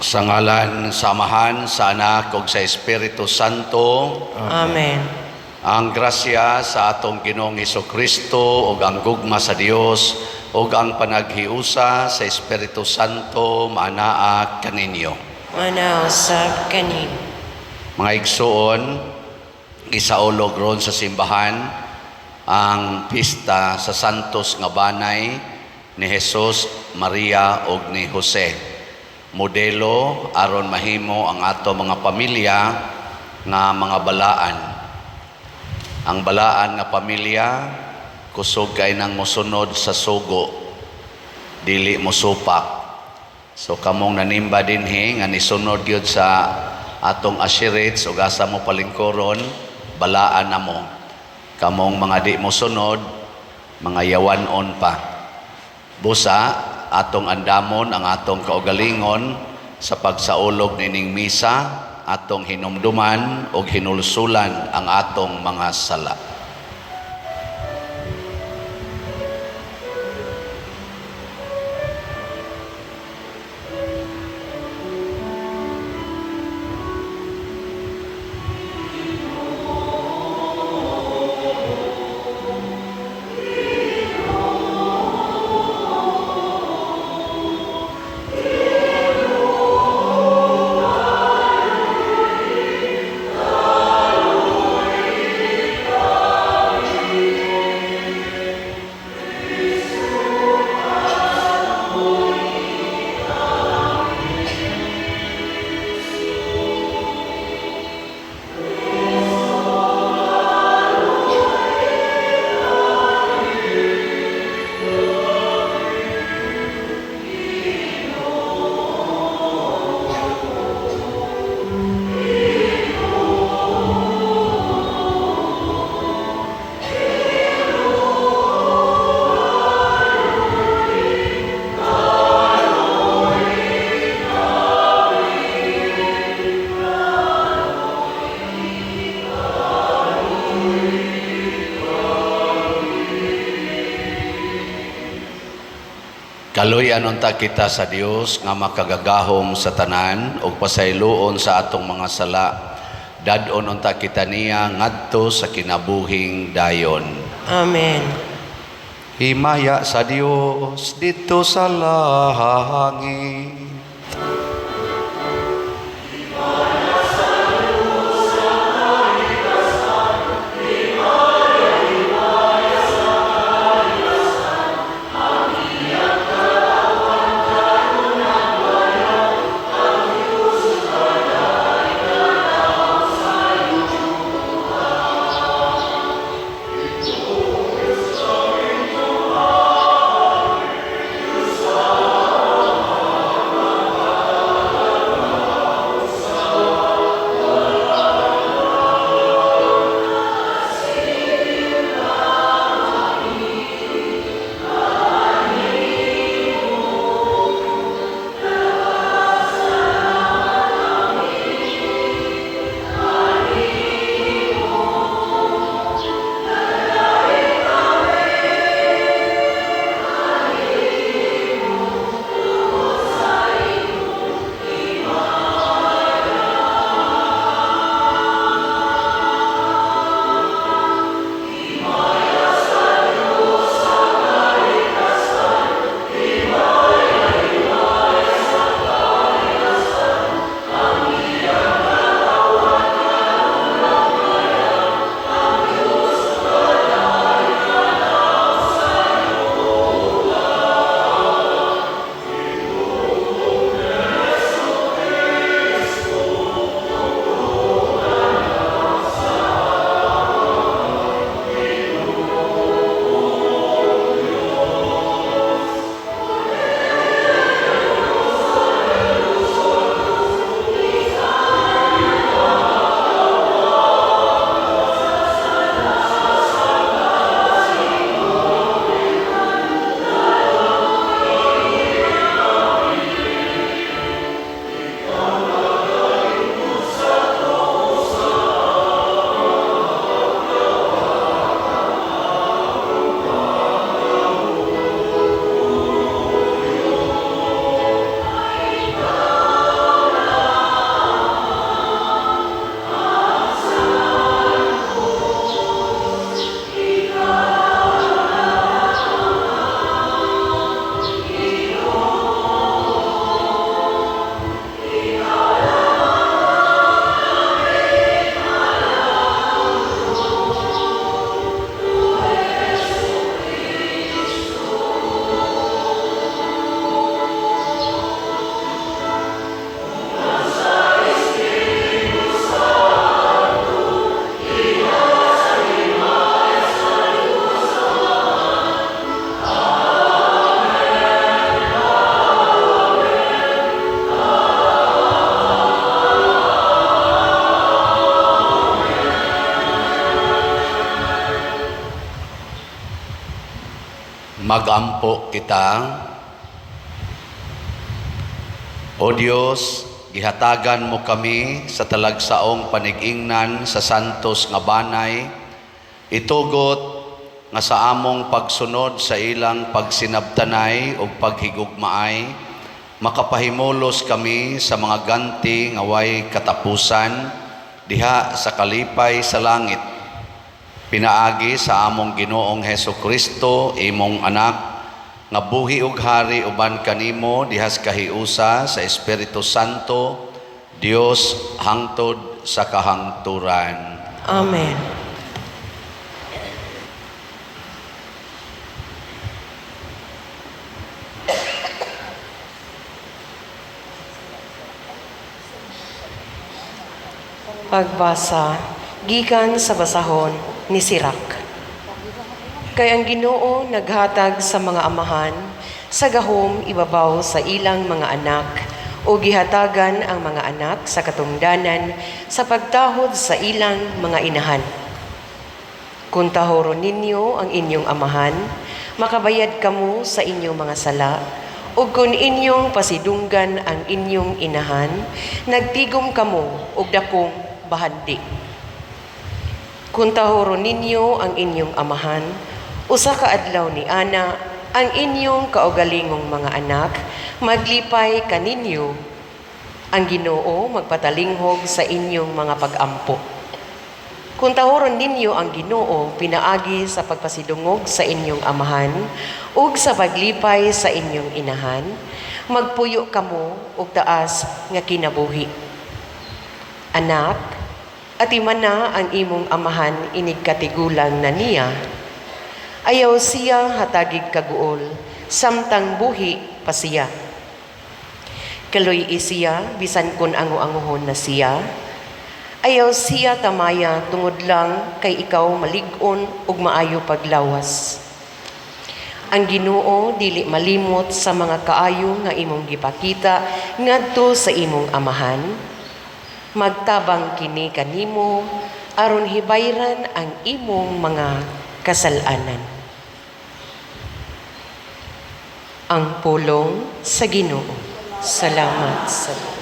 Sa ngalan sa Amahan, sa Anak ug sa Espiritu Santo. Amen. Ang grasya sa atong Ginoong Kristo ug ang gugma sa Dios ug ang panaghiusa sa Espiritu Santo maanaa kaninyo. Maanaa usab kanimo. Mga igsuon, gisaulog ron sa simbahan ang pista sa Santos nga Banay ni Jesus, Maria ug ni Jose. Modelo aron mahimo ang ato mga pamilya nga mga balaan. Ang balaan nga pamilya kusog kay nang mosunod sa sugo, dili mosupak. So kamong nanimba dinhi nga nisunod gyud sa atong usherates ug asa mo palingkuron, balaan na mo. Kamong mga di mo sunod, mga yawanon pa. Busa atong andamon ang atong kaugalingon sa pagsaulog nining misa, atong hinumduman ug hinulsulan ang atong mga sala. Kaluy-an unta kita sa Dios nga makagagahom sa tanan ug pasayloon sa atong mga sala. Dad-on unta kita niya ngadto sa kinabuhing dayon. Amen. Himaya sa Dios didto sa langit. Magampo kita. O Dios, gihatagan mo kami sa talagsaong panig-ingnan sa santos nga banay, itugot nga sa among pagsunod sa ilang pagsinabtanay ug paghigugmaay, makapahimulos kami sa mga ganti nga way katapusan diha sa kalipay sa langit. Pinaagi sa among Ginoong Heso Kristo, imong anak, nga buhi ug hari uban kanimo dihas kahiusa sa Espiritu Santo, Dios hangtod sa kahangturan. Amen. Pagbasa gikan sa basahon ni Sirac. Kay ang Ginoo naghatag sa mga amahan sa gahom ibabaw sa ilang mga anak o gihatagan ang mga anak sa katungdanan sa pagtahod sa ilang mga inahan. Kung tahoron ninyo ang inyong amahan, makabayad kamo sa inyong mga sala, ug kung inyong pasidunggan ang inyong inahan, nagtigom kamo og dakong bahandi. Kung tahoron ninyo ang inyong amahan, usa ka adlaw ni ana, ang inyong kaugalingong mga anak, maglipay kaninyo. Ang Ginoo magpatalinghog sa inyong mga pag-ampo. Kung tahoron ninyo ang Ginoo pinaagi sa pagpasidungog sa inyong amahan ug sa paglipay sa inyong inahan, magpuyo kamo og taas nga kinabuhi. Anak, atiman na ang imong amahan inig katigulang na niya. Ayaw siya hatagig kaguol, samtang buhi pa siya. Kaluy-i siya, bisan kun ango-angohon na siya. Ayaw siya tamaya tungod lang kay ikaw malig-on ug maayo paglawas. Ang Ginoo dili malimot sa mga kaayo nga imong gipakita ngadto sa imong amahan. Magtabang kini kanimo aron hibayran ang imong mga kasalanan. Ang pulong sa Ginoo. Salamat sa Diyos.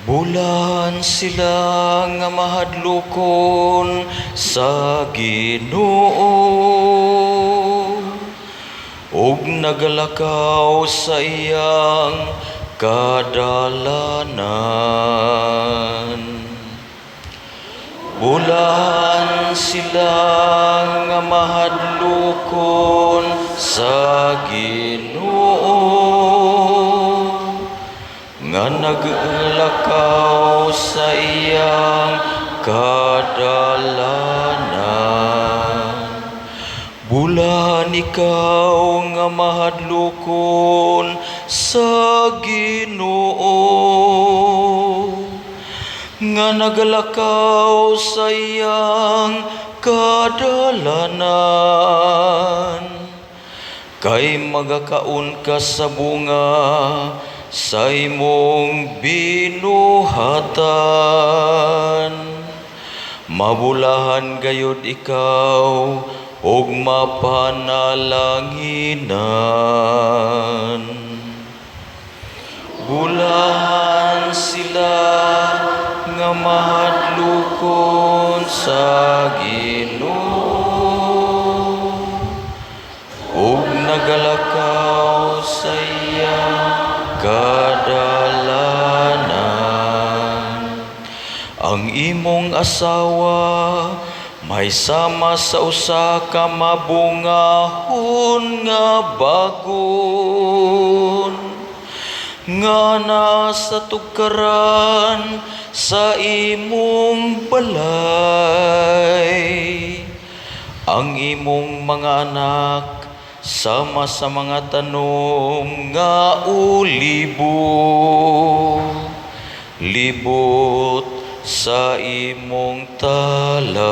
Bulan sila nga mahadlokon sa Ginoo ug nagalakaw sa iyang kadalanan. Bulan sila nga mahadlokon sa Ginoo nga naglakaw sa iyang kadalanan. Bulan ikaw nga mahadlokon sa Ginoo nga nagalakaw sa iyang kadalanan. Kay magakaon ka sa bunga sa imong binuhatan. Mabulahan gayud ikaw ug mapanalanginan. Bulahan sila nga mahadlokon sa Ginoo ug nagalakaw sa iyang kadalanan. Ang imong asawa may sama sa usa ka mabungahon nga bagon nga nasa tugkaran sa imong balay. Ang imong mga anak sama sa mga tanom nga olibo, libot sa imong talad.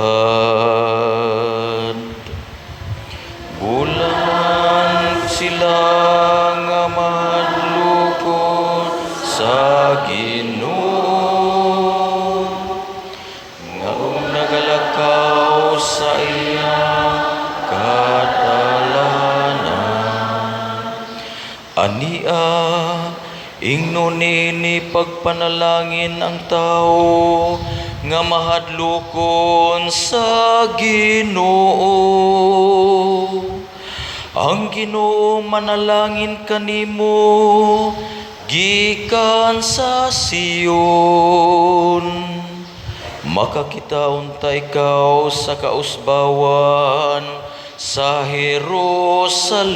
Bulan sila nga mahadlokon sa Hingno niini pagpanalangin ang tao nga mahadlokon sa Ginoo. Ang Ginoo manalangin kanimo gikan sa Sion. Makakita unta ikaw sa kausbawan sa Jerusalem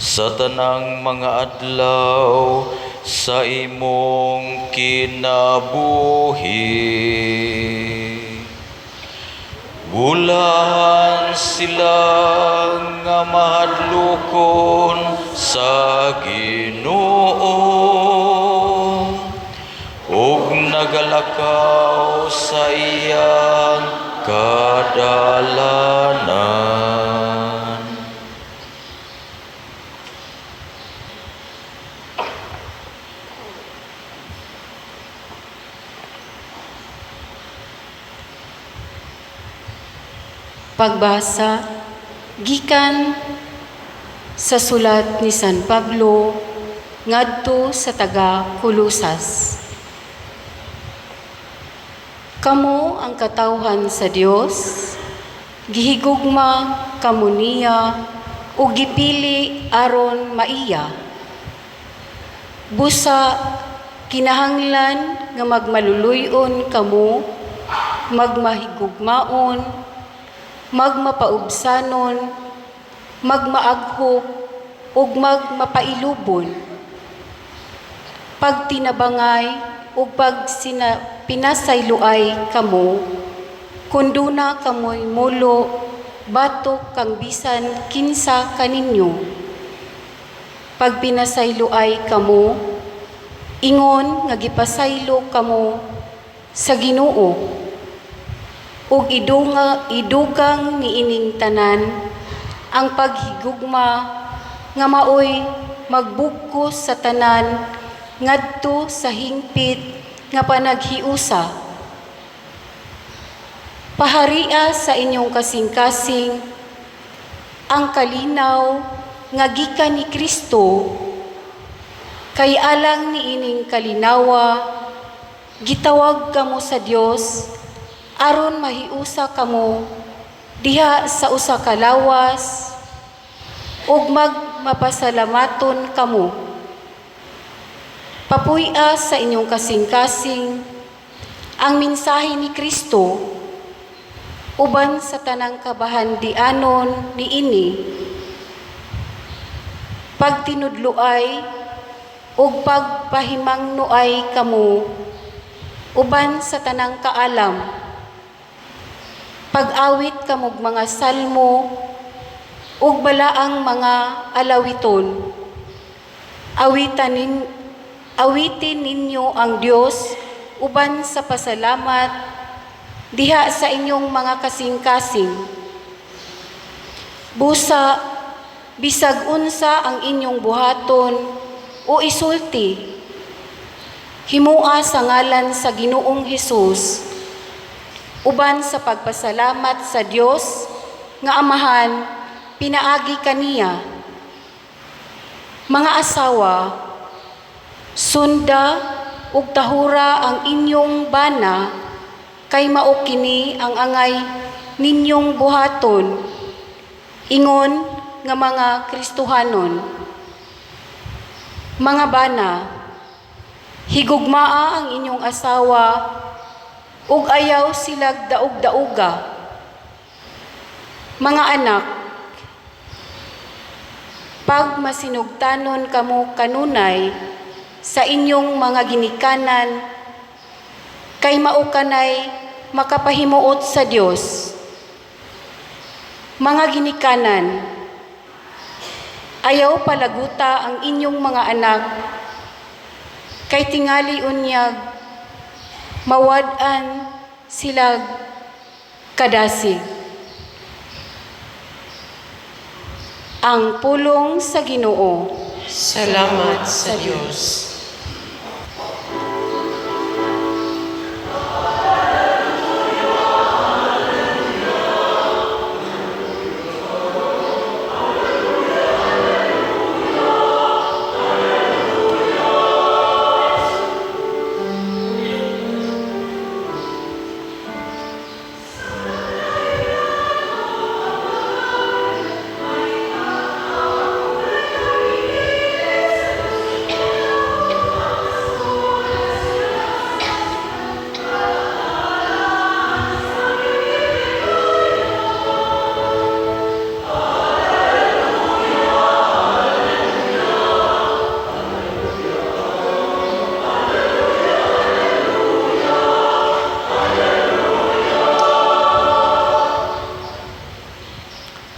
sa tanang mga adlaw sa imong kinabuhi. Bulahan sila nga mahadlokon sa Ginoo ug nagalakaw sa iyang kadalanan. Pagbasa gikan sa sulat ni San Pablo ngadto sa taga Colosas. Kamo ang katawhan sa Dios, gihigugma kamo niya ug gipili aron maiya. Busa kinahanglan nga magmaluluy-on kamo, magmahigugmaon, magmapaubsanon, magmaaghop, ug magmapailubon. Pagtinabangay ug pinasayloay kamo, kun duna kamoy mulo batok kang bisan kinsa kaninyo. Pag pinasayloay kamo, ingon nga gipasaylo kamo sa Ginoo, ug idugang niining tanan ang paghigugma nga maoy magbugkos sa tanan ngadto sa hingpit nga panaghiusa. Paharia sa inyong kasing-kasing ang kalinaw nga gikan ni Kristo, kay alang niining kalinawa gitawag kamo sa Dios aron mahiusa kamo diha sa usa ka lawas ug magmapasalamaton kamo. Papuy-a sa inyong kasing-kasing ang mensahe ni Kristo uban sa tanang kabahandianon niini. Pagtinudloay ug pagpahimangnoay kamo uban sa tanang kaalam. Pag-awit kamog mga salmo ug balaang mga alawiton. Awitin ninyo ang Dios uban sa pasalamat diha sa inyong mga kasing-kasing. Busa bisag unsa ang inyong buhaton o isulti, himua sa ngalan sa Ginoong Hesus uban sa pagpasalamat sa Dios nga Amahan pinaagi kaniya. Mga asawa, sunda ug tahura ang inyong bana, kay mao kini ang angay ninyong buhaton ingon nga mga Kristohanon. Mga bana, higugmaa ang inyong asawa ug ayaw silag daog-daoga. Mga anak, pag masinugtanon kamo kanunay sa inyong mga ginikanan, kay mao kanay makapahimuot sa Dios. Mga ginikanan, ayaw palaguta ang inyong mga anak, kay tingali unyag mawad-an sila kadasig. Ang pulong sa Ginoo. Salamat sa Dios.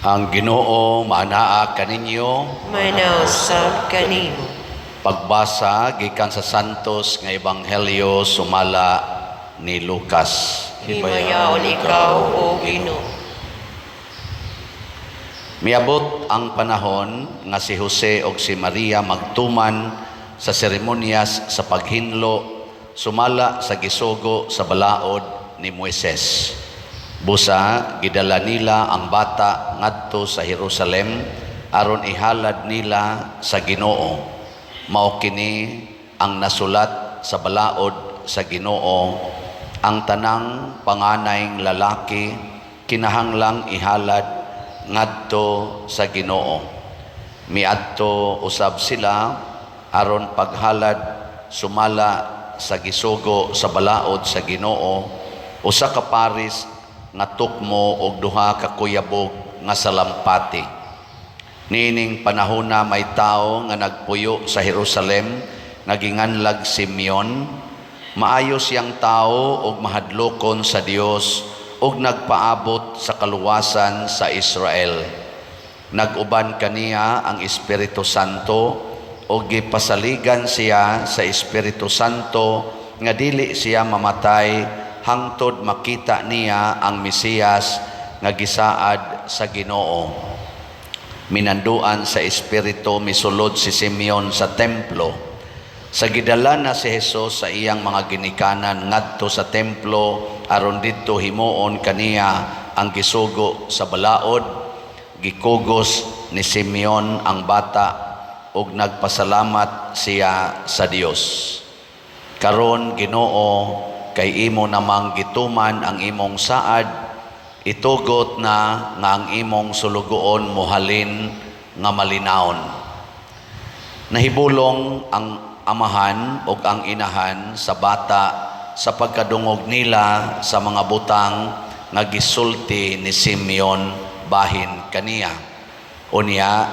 Ang Ginoo maanaa kaninyo. Manaw sab kanimo. Pagbasa gikan sa Santos nga Ebanghelyo sumala ni Lucas. Himayaon ikaw, O Ginoo. Miabot ang panahon nga si Jose og si Maria magtuman sa seremonyas sa paghinlo sumala sa gisugo sa balaod ni Moises. Busa gidala nila ang bata ngadto sa Jerusalem aron ihalad nila sa Ginoo. Mao kini ang nasulat sa balaod sa Ginoo: ang tanang panganayng lalaki kinahanglang ihalad ngadto sa Ginoo. Miadto usab sila aron paghalad sumala sa gisugo sa balaod sa Ginoo, usa ka paris nga tukmo og duha ka kuyabog nga salampati. Niining panahona may tawo nga nagpuyo sa Jerusalem nga ginganlag Simeon. Maayo siyang tawo og mahadlokon sa Dios ug nagpaabot sa kaluwasan sa Israel. Nag-uban kaniya ang Espiritu Santo ug gipasaligan siya sa Espiritu Santo nga dili siya mamatay hangtod makita niya ang Mesiyas nga gisaad sa Ginoo. Minanduan sa Espiritu, misulod si Simeon sa templo. Sa gidala na si Jesus sa iyang mga ginikanan ngadto sa templo aron didto himuon kaniya ang gisugo sa balaod, gikugos ni Simeon ang bata ug nagpasalamat siya sa Dios. Karon, Ginoo, kay imo namang gituman ang imong saad, itugot na nga ang imong sulugoon mohalin nga malinawon. Nahibulong ang amahan ug ang inahan sa bata sa pagkadungog nila sa mga butang nga gisulti ni Simeon bahin kaniya. Unya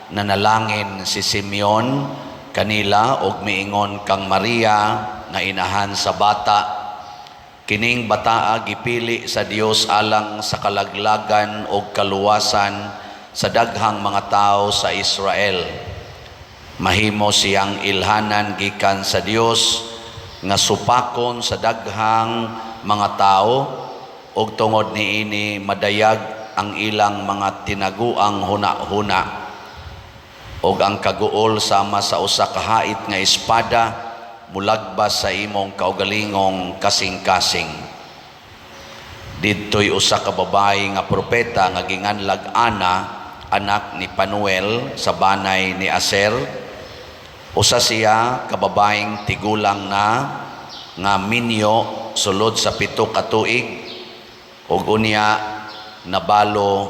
nanalangin si Simeon kanila ug miingon kang Maria nga inahan sa bata, "Kining bataa gipili sa Dios alang sa kalaglagan ug kaluwasan sa daghang mga tawo sa Israel. Mahimo siyang ilhanan gikan sa Dios nga supakon sa daghang mga tawo ug tungod niini madayag ang ilang mga tinaguang huna-huna. Og ang kaguol sama sa usa ka hait nga espada mulagbas sa imong kaugalingong kasing-kasing." Didto'y usa ka babayi nga propeta nga ginganlag Ana, anak ni Panuel sa banay ni Aser. Usa siya ka babayeng tigulang na nga minyo sulod sa 7 ka tuig ug unya nabalo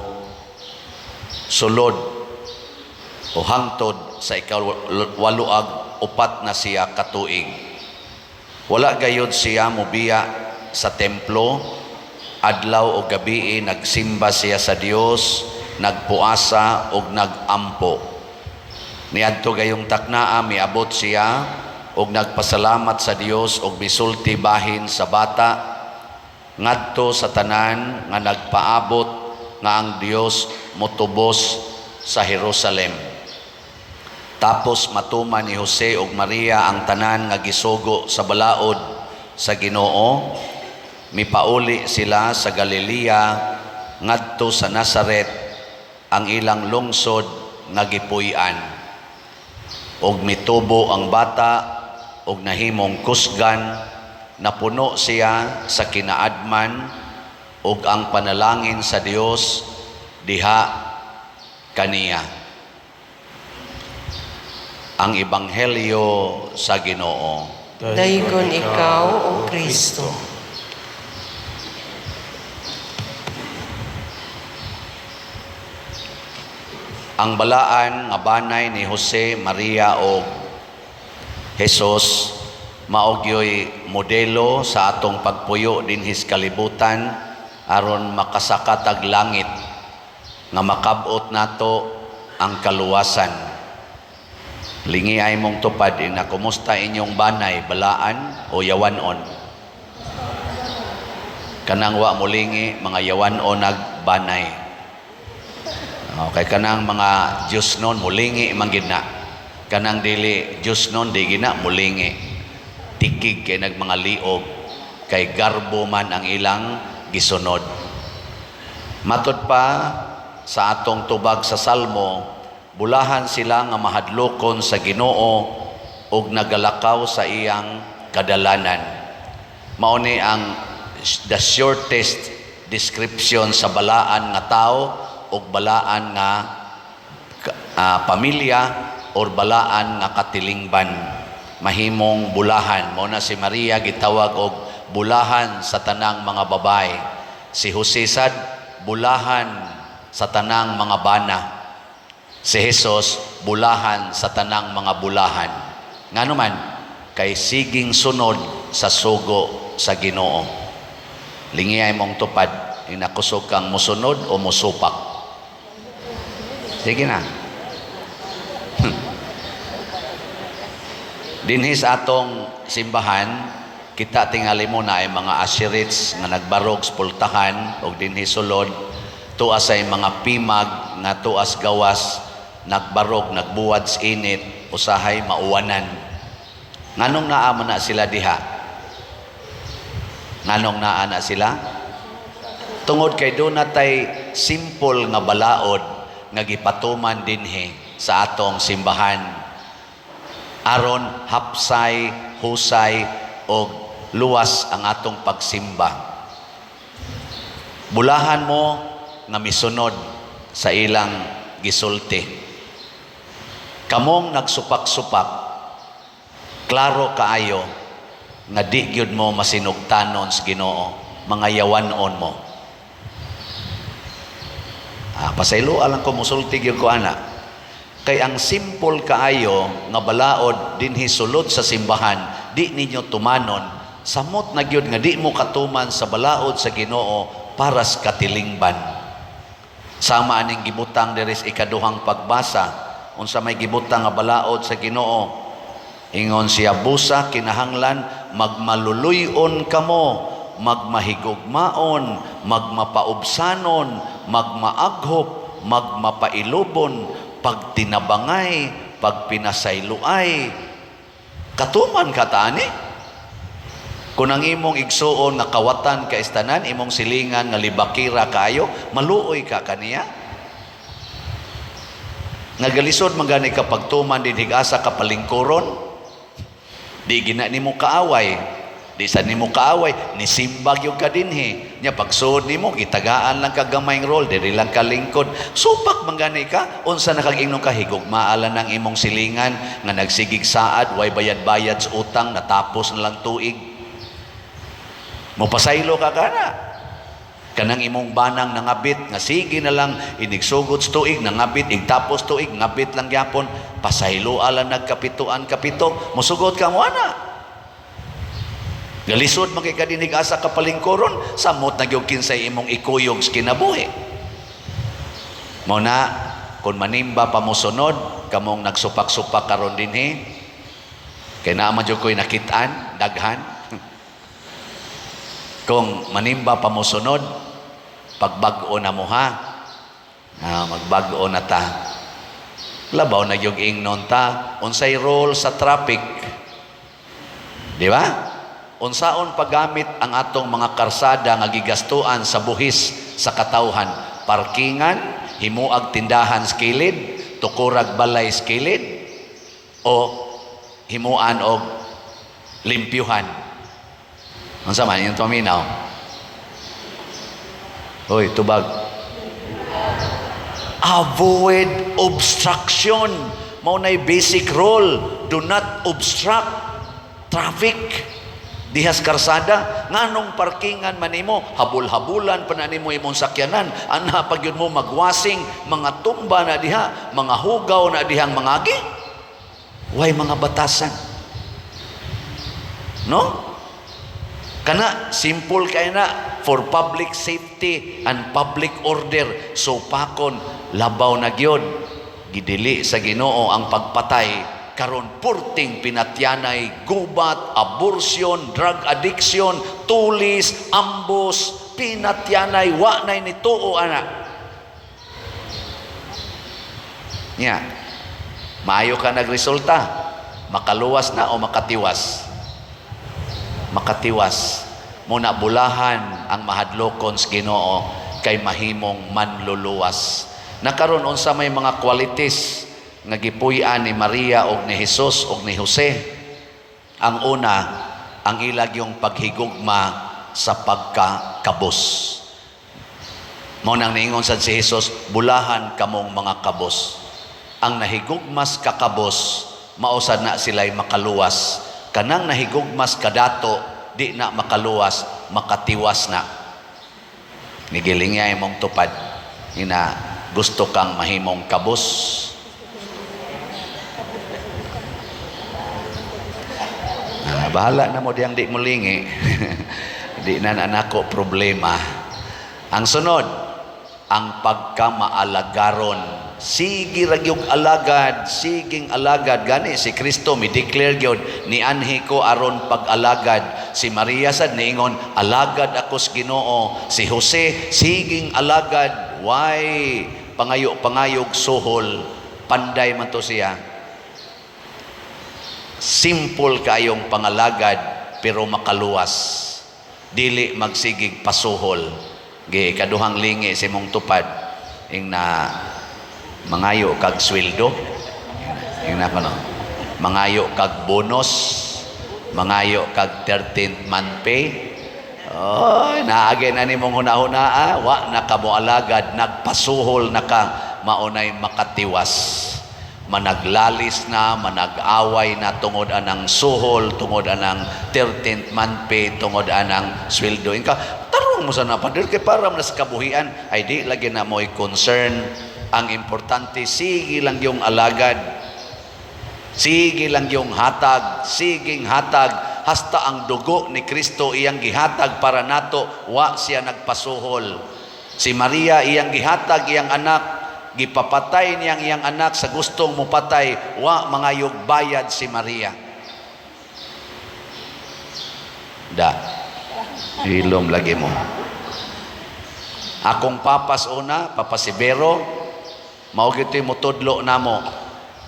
sulod o hangtod sa ika-84 na siya katuig. Wala gayod siya mobiya sa templo. Adlaw o gabii nagsimba siya sa Dios, nagpuasa og nagampo. Niadto gayong taknaa miabot siya og nagpasalamat sa Dios og misulti bahin sa bata ngadto sa tanan nga nagpaabot nga ang Dios motubos sa Jerusalem. Tapos matuman ni Jose ug Maria ang tanan nga gisugo sa balaod sa Ginoo, mipauli sila sa Galilea ngadto sa Nazaret, ang ilang lungsod nga gipuy-an. Og mitubo ang bata og nahimong kusgan, napuno siya sa kinaadman ug ang panalangin sa Dios diha kaniya. Ang Ebanghelyo sa Ginoo. Daygon ikaw, O Kristo. Ang balaan nga banay ni Jose, Maria o Jesus mao gyoy modelo sa atong pagpuyo dinhis kalibutan aron makasaka tag langit nga makab-ot nato ang kaluwasan. Lingi ay mong tupad ina, kumusta inyong banay, balaan o yawanon? Kanang wa molingi, mga yawanon nagbanay. Okay, kanang mga Diyos nun, mulingi man gid na. Kanang dili Diyos nun, di gina mulingi. Tikig kay nag mga liog, kay garbo man ang ilang gisunod. Matod pa sa atong tubag sa Salmo, bulahan sila nga mahadlokon sa Ginoo ug nagalakaw sa iyang kadalanan. Mao ni ang the shortest description sa balaan nga tao ug balaan nga pamilya or balaan nga katilingban, mahimong bulahan. Mao na si Maria gitawag og bulahan sa tanang mga babae, si Jose sad bulahan sa tanang mga bana, si Jesus bulahan sa tanang mga bulahan. Ngano man? Kay siging sunod sa sugo sa Ginoo. Lingiyay mong tupad, inakusog kang musunod o musupak. Sige na. Dinhi sa atong simbahan, kita tingali mo na ay mga usherites nga nagbarog sa pultahan og dinhi sulod, tuas ay mga pimag nga tuas gawas nagbarog, nagbuwad sa init, usahay mauwanan. Nganong naa man na sila diha? Nganong naa na sila? Tungod kay doon natay simple nga balaod nga gipatuman dinhi sa atong simbahan aron hapsay, husay og luwas ang atong pagsimba. Bulahan mo nga misunod sa ilang gisulti. Kamong nagsupak-supak, klaro kaayo nga di gyud mo masinugtanon sa Ginoo, mga yawanon mo. Pasaylo lang ko, musulti gyud ko ana. Kay ang simple kaayo nga balaod dinhi sulod sa simbahan, di ninyo tumanon, samot na gyud nga di mo katuman sa balaod sa Ginoo para sa katilingban. Sama aning gibutang diri sa ikaduhang pagbasa, unsa may gibutang nga balaod sa Ginoo? Ingon siya, busa kinahanglan magmaluluy-on kamo, magmahigugmaon, magmapaubsanon, magmaaghop, magmapailubon, pagtinabangay, pagpinasayloay. Katuman ka tani? Kung ang imong igsuon nga kawatan ka istanan, imong silingan nga libakira kayo, maluoy ka kaniya? Nga galisod man gani ka pagtuman din higasa ka palingkuron, di gina nimo kaaway, di sa nimo kaaway, nisimbag yung ka dinhi. Nya pagsuod nimo gitagaan lang ka gamayng role, diri lang ka lingkod. Supak man gani ka, unsa na kag ingnon ka, higugmaalan ng imong silingan nga nagsigig saad, way bayad-bayad sa utang, natapos na lang tuig. Mopasaylo ka kana. Kanang imong banang nangabit nga sige na lang inigsugot sa tuig, nangabit igtapos tuig, ngabit lang gyapon, pasaylo ala nagkapituan kapito, mosugot ka mo ana. Galisod man kay kadinig asa ka palingkuron, samot na gyud kinsay imong ikuyog sa kinabuhi. Mao na kun manimba pa mosunod kamong nagsupak-supak karon dinhi, kay naa man jud ko'y nakit-an daghan. Kung manimba pa mosunod, pagbag-o na mo ha. Magbag-o na ta. Labaw na yung ingnon ta, unsay role sa traffic? Di ba? Unsaon paggamit ang atong mga karsada nga gigastuan sa buhis sa katawhan? Parkingan, himuag tindahan sa kilid, tukurag balay sa kilid, o himuan og limpyuhan? Unsa man yung paminaw? Hoy, tubag. Avoid obstruction. Mao nay basic rule. Do not obstruct traffic. Dihas karsada, nganong parkingan man nimo, habol-habulan pa na nimo imong sakyanan, anha pag yun mo magwasing, mga tumba na diha, mga hugaw na dihang mga agi. Way mga batasan. No? Kana simple kay na for public safety and public order. So pakon labaw na gyud gidili sa Ginoo ang pagpatay karon purting pinatyanay, gubat, abortion, drug addiction, tulis, ambos, pinatyanay, wa nay nituo ana. Nya, maayo ka nagresulta, makaluwas na o makatiwas? Makatiwas. Muna bulahan ang mahadlokon sa Ginoo kay mahimong manluluwas. Nakaron, unsa may mga qualities nga gipuy-an ni Maria og ni Jesus og ni Jose? Ang una, ang ilag yung paghigugma sa pagkakabos. Mao nang niingon sad si Jesus, "Bulahan kamong mga kabos." Ang nahigugmas kakabos, mao sad na sila'y makaluwas. Kanang nahigugmas kadato, di na makaluwas, makatiwas na. Nigiling niya imong tupad. Ina, gusto kang mahimong kabos. Ah, bahala na mo diyang di mo lingi. Di na na nako problema. Ang sunod, ang pagkamaalagaron. Sige ra gyud alagad, siging alagad. Gani si Kristo mi declare gyud, "Nianhi ko aron pag-alagad." Si Maria sad niingon, "Alagad ako sa Ginoo." Si Jose siging alagad, why pangayo pangayog suhol, panday man to siya. Simple kayong pangalagad pero makaluwas. Dili magsigig pasuhol. Gi kaduhang lingi sa imong tupad ing na mangayo kag sweldo, ing na kono mangayo kag bonus, mangayo kag 13th month pay. Oh, naagay na nimong huna-huna, ah, wa na ka moalagad, nagpasuhol na ka, maunay makatiwas. Managlalis na, manag-away na tungod anang suhol, tungod anang 13th month pay, tungod anang sweldo. Inka, tarong mo sa napadir, kay para man sa kabuhian, ay di lagi na mo'y concern. Ang importante, sige lang yung alagad. Sige lang yung hatag, siging hatag, hasta ang dugo ni Kristo iyang gihatag para nato, wa siya nagpasuhol. Si Maria iyang gihatag iyang anak, gipapatay niyang iyang anak sa gustong mupatay, wa mangayog bayad si Maria. Da. Hilom lagi mo. Akong papas una, Papa Severo, mao gito'y mutudlo namo,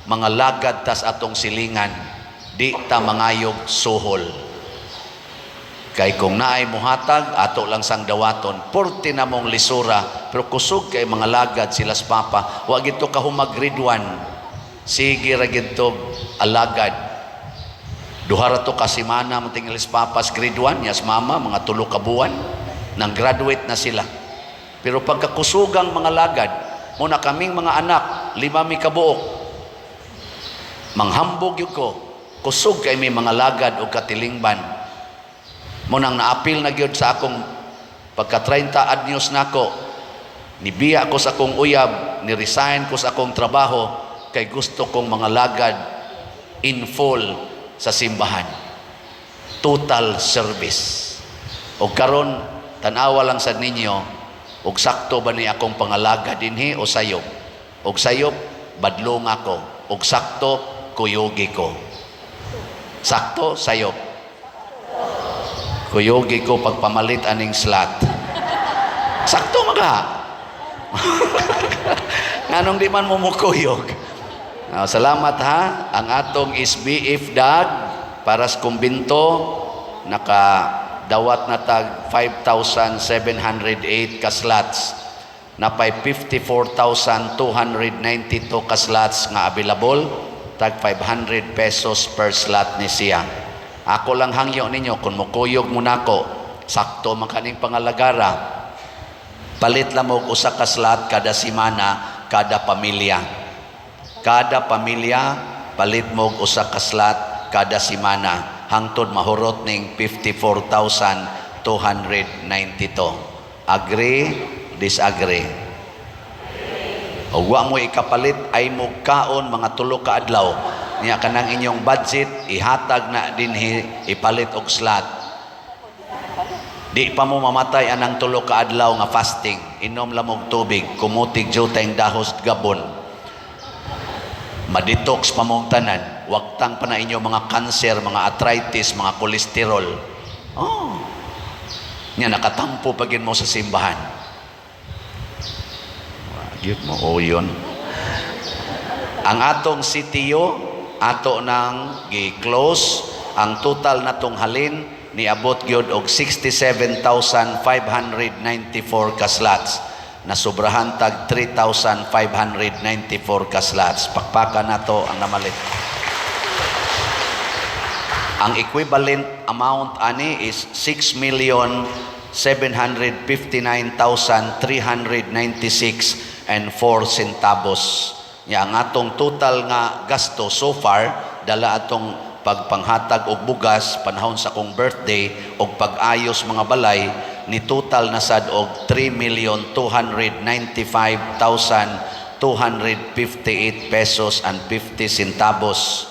mga lagad tas atong silingan, di ta mangayog suhol. Kay kung naay muhatag, ato lang sang dawaton. Porte na mong lisura, pero kusog kay mga lagad sila sa papa. Wa gito ka grade 1. Sige ra gito alagad. Duha ra to ka semana man tingali papas grade 1, yas mama mga 3 ka buwan nang graduate na sila. Pero pagkakusugang mga lagad, muna kaming mga anak, 5 mi kabuok. Manghambog yun ko, kusog kay may mga lagad o katilingban. Munang naapil na gyud sa akong pagka 30 anyos nako, nibiya ko sa akong uyab, ni-resign ko sa akong trabaho kay gusto kong mga lagad in full sa simbahan. Total service. O karon tan-awa lang sad ninyo og sakto ba ni akong pangalagad dinhi o sayop. Og sayop badlong ako, og sakto kuyugi ko. Sakto sayop. Kuyugi ko pagpamalit aning slot. Sakto maga. Nganong di man mo mukuyog? Ah, salamat ha. Ang atong SBF DAG para sa kumbinto naka dawat na tag 5,708 ka slots. Napay 54,292 ka slots nga available, tag 500 pesos per slot ni siya. Ako lang hangyo ninyo kung mukuyog mo nako, sakto man kaning pangalagara. Palit lang mo og usa ka slot kada semana, kada pamilya. Kada pamilya palit mo og usa ka slot kada semana hangtod mahurot ning 54,292. Agree, disagree? Og wa mo ikapalit ay mo kaon mga 3 ka adlaw. Niya kanang inyong budget ihatag na dinhi ipalit og slot. Di pa mo mamatay anang 3 ka adlaw nga fasting. Inom lang og tubig, kumutig juteng dahos gabon. Madetox pa mong tanan. Wagtang pa na inyo mga kanser, mga arthritis, mga kolesterol. Oh. Nya nakatampo pa gin mo sa simbahan. Gyud mo o yun. Ang atong CTO, ato nang gi-close. Ang total natong halin niabot gyud og 67,594 ka slots. Nasubrahan tag 3,594 ka slots. Pakpakan nato ang namalit. Ang equivalent amount ani is 6,759,396 and 4 centavos. Nya ang atong total nga gasto so far, dala atong pagpanghatag og bugas panahon sa akong birthday og pag-ayos mga balay, ni total na sad og 3,295,258 pesos and 50 centavos.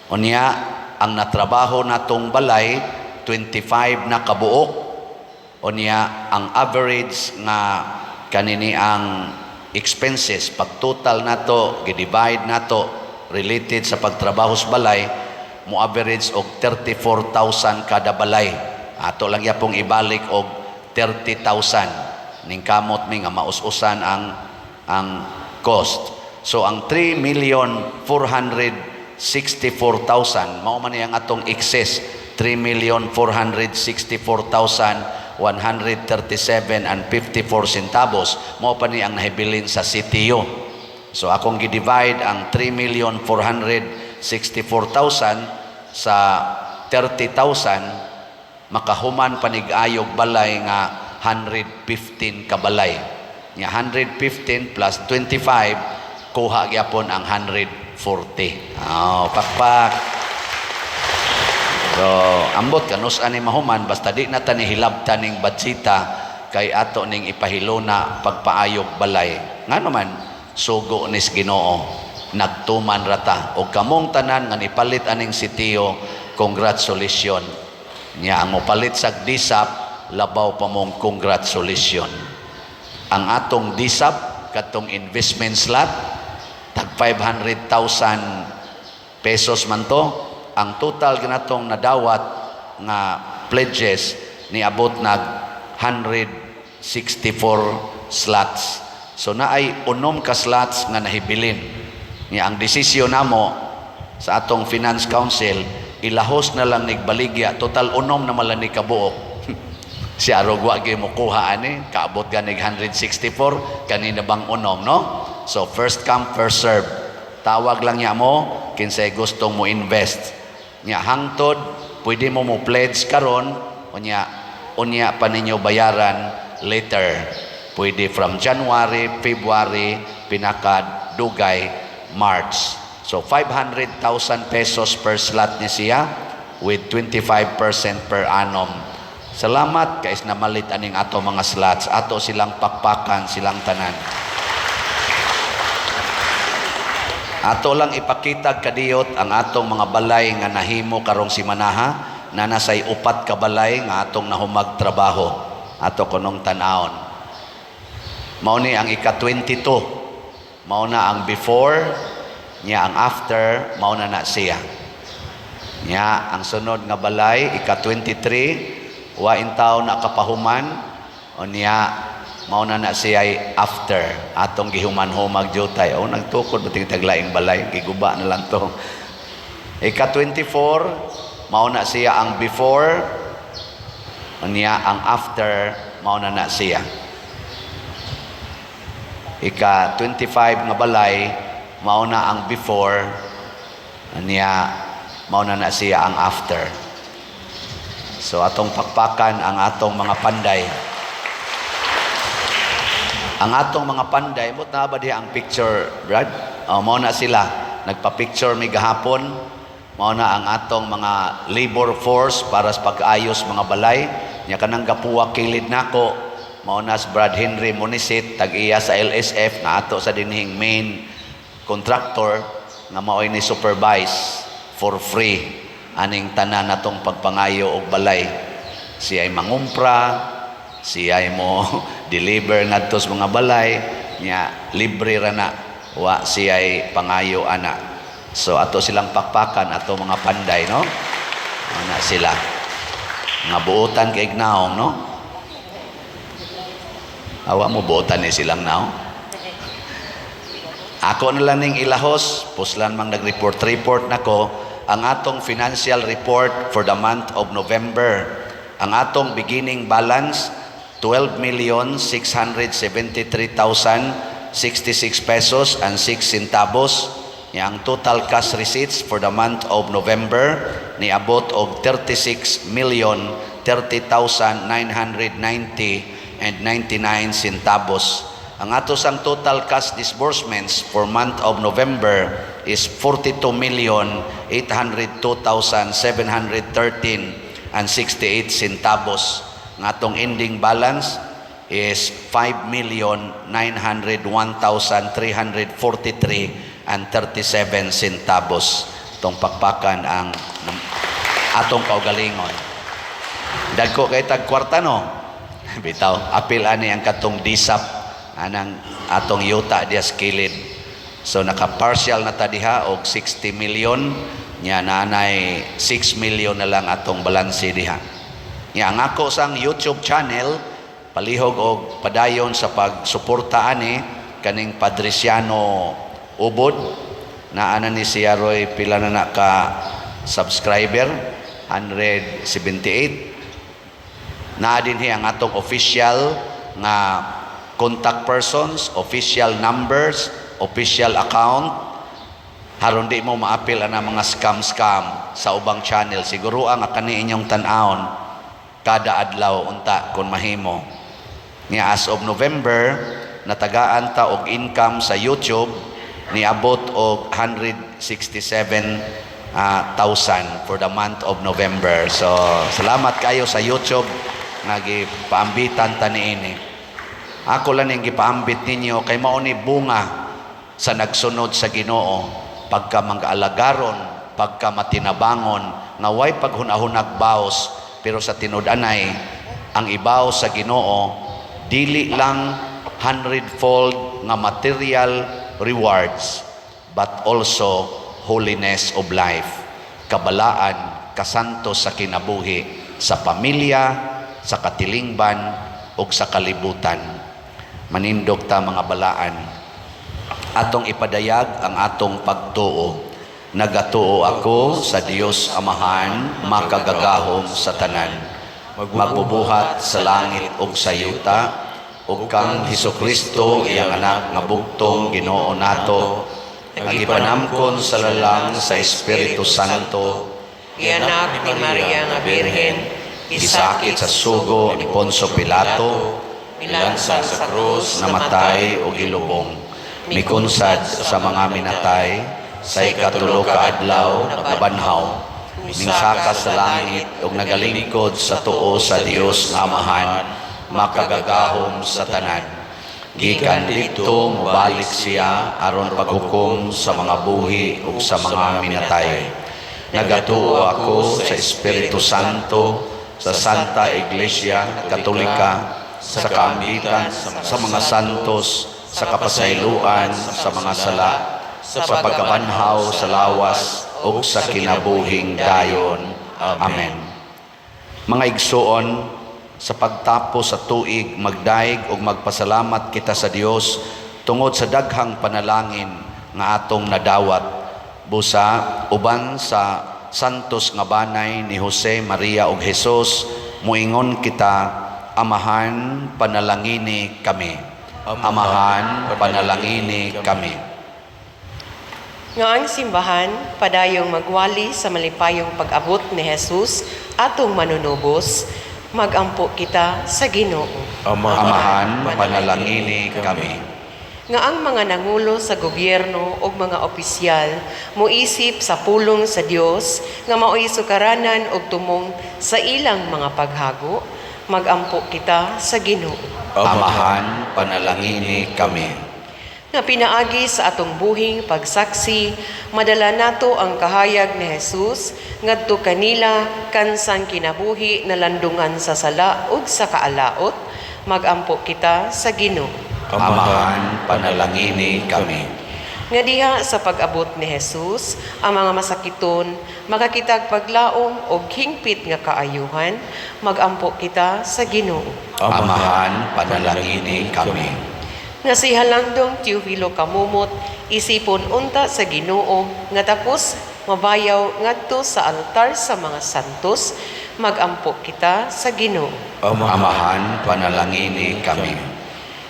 Unya, ang natrabaho natong balay, 25 na kabuok. Unya, ang average nga kanini ang expenses, pag total nato, gi-divide nato related sa pagtrabaho sa balay, mo average og 34,000 kada balay. Ato lang yapong ibalik og 30,000. Ning kamot mi nga maus-usan ang cost. So ang 3,464,000 mao man ang atong excess, 3,464,137 and 54 centavos, mao pa ni ang nahibilin sa CTO. So akong gi-divide ang 3,464,000 sa 30,000, makahuman panig-ayog balay nga 115 ka balay. Nya 115 plus 25, kuha gyapon ang 140. Oh, pakpak. So, ambot kanus ani mahuman, basta di na ta ni hilabtan ning badsita kay ato ning ipahiluna pagpaayog balay. Nga naman sugo nis Ginoo, nagtuman rata. Og kamong tanan nga nipalit aning sitio, congratulations. Nya ang mopalit sa DSAP, labaw pa mong congratulations. Ang atong DSAP, katong investment slot, tag 500,000 pesos man to. Ang total ganatong nadawat nga pledges niabot nag 164 slots. So naay 6 ka slots nga nahibilin. Nga ang desisyon namo sa atong Finance Council, ilahos na lang nigbaligya, total 6 na man lang ni kabuok. Si arog wa gyud mo kuha ani, kaabot ganig 164 kanina bang 6, no? So first come, first serve. Tawag lang niya mo kinsay gustong mo invest. Nya hangtod pwede mo mo pledge karon, unya unya pa ninyo bayaran later. Pwede from January, February, pinaka dugay March. So 500,000 pesos per slot ni siya with 25% per annum. Salamat kay namalit aning ato mga slots. Ato silang pakpakan, silang tanan. Ato lang ipakita kadiyot ang atong mga balay nga nahimo karong simanaha, na nasay 4 ka balay nga atong nahumag trabaho. Ato kunong tan-awon. Mao ni ang ika-22. Mao na ang before, niya ang after, mao na na siya. Niya ang sunod nga balay ika-23, wa intaw na kapahuman, o niya mao na na siya ay after atong gihuman-humag jutay. O nagtukod ba taglaing balay, giguba na lang to. Ika-24, mao na siya ang before, o niya ang after, mao na na siya. Ika-25 nga balay, mao na ang before, niya mao na na siya ang after. So atong pakpakan ang atong mga panday. Ang atong mga panday, mot na ba diha ang picture, Brad? O, mao na sila. Nagpa-picture mi gahapon. Mao na ang atong mga labor force para sa pag-ayos mga balay. Nya kanang gapuwa kilid nako. Mao na si Brad Henry Munisit, tag-iya sa LSF, nga ato sa dinhing main contractor nga maoy ni supervise for free aning tanan natong pagpangayo og balay. Siya ay mangumpra, siya ay mo deliver ngadto sa mga balay, nya libre ra na, wa siya ay pangayo ana. So ato silang pakpakan ato mga panday, no? Ana sila. Nga buotan kay naong, no? Awa mo buotan ni silang naong. Ako na lang ning ilahos, puslan mang nag-report-report nako ang atong financial report for the month of November. Ang atong beginning balance, 12,673,066 pesos and 6 centavos. Nya ang total cash receipts for the month of November niabot og 36 million 30,990 and 99 centavos. Ang ato sang total cash disbursements for month of November is 42 million 802,713 and 68 centavos. Ang atong ending balance is 5 million 901,343 and 37 centavos. Itong pakpakan ang atong kaugalingon. Dagko kay tag kwarta, no. Bitaw, apil ani ang katong disap anang atong yuta diya sa kilid. So naka-partial na ta diha og 60 million nya, naanay 6 million na lang atong balanse diha. Nya ang ako sang YouTube channel, palihog og padayon sa pagsuporta ani kaning Padriciano Ubod, naa na ni siya roy pila na na ka subscriber, 178 naa dinhi. Ang atong official nga contact persons, official numbers, official account, haron di mo maapil ang mga scam-scam sa ubang channel. Siguro ang kani inyong tan-awon kada adlaw unta kung mahimo. Nga as of November, natagaan ta og income sa YouTube niabot og 167 thousand for the month of November. So salamat kayo sa YouTube nga gipaambitan ta niini. Ako lang ning gipaambit ninyo kay mao ni bunga sa nagsunod sa Ginoo, pagka mag-alagaron, pagka matinabangon, nga way paghunahunag baos, pero sa tinud-anay ang ibaos sa Ginoo dili lang hundredfold nga material rewards but also holiness of life, kabalaan, kasanto sa kinabuhi, sa pamilya, sa katilingban ug sa kalibutan. Manindog ta, mga balaan. Atong ipadayag ang atong pagtuo. Nagatuo ako sa Dios Amahan, makagagahom sa tanan, magbubuhat sa langit ug sa yuta, ug kang Hesukristo, iyang anak nga bugtong Ginoo nato, nga gipanamkon sa lalang sa Espiritu Santo, Gianak ni Maria nga Birhen, gisakit sa sugo ni Poncio Pilato, milansang sa krus, namatay o gilubong, mikunsad sa mga minatay, sa ikatulo ka adlaw nabanhaw, mingsaka sa langit ug nagalingkod sa tuo sa Dios nga Amahan, makagagahom sa tanan. Gikan didto mobalik siya aron paghukom sa mga buhi ug sa mga minatay. Nagatuo ako sa Espiritu Santo, sa Santa Iglesia Katolika, sa kaambitan sa mga santos, sa kapasayloan sa mga sala, sa pagkabanhaw sa lawas ug sa kinabuhing dayon. Amen. Mga igsuon, sa pagtapos sa tuig, magdayeg ug magpasalamat kita sa Dios tungod sa daghang panalangin nga atong nadawat. Busa uban sa santos nga banay ni Jose, Maria ug Jesus, muingon kita: Amahan, panalangini kami. Amahan, panalangini kami. Nga ang simbahan padayong magwali sa malipayong pag-abot ni Jesus atong manunubos, magampo kita sa Ginoo. Amahan, panalangini kami. Nga ang mga nangulo sa gobyerno ug mga opisyal moisip sa pulong sa Dios nga maoy sukaranan ug tumong sa ilang mga paghago, magampo kita sa Ginoo. Amahan, panalangini kami. Nga pinaagi sa atong buhing pagsaksi, madala nato ang kahayag ni Jesus ngadto kanila kansang kinabuhi nalandungan sa sala ug sa kaalaot, magampo kita sa Ginoo. Amahan, panalangini kami. Nga diha sa pag-abot ni Jesus, ang mga masakiton makakitag paglaom og hingpit nga kaayuhan, magampo kita sa Ginoo. Amahan, panalangini kami. Nga si Halangdong Teofilo Camomot Isipon unta sa Ginoo nga takos mabayaw ngadto sa altar sa mga santos, magampo kita sa Ginoo. Amahan, panalangini kami.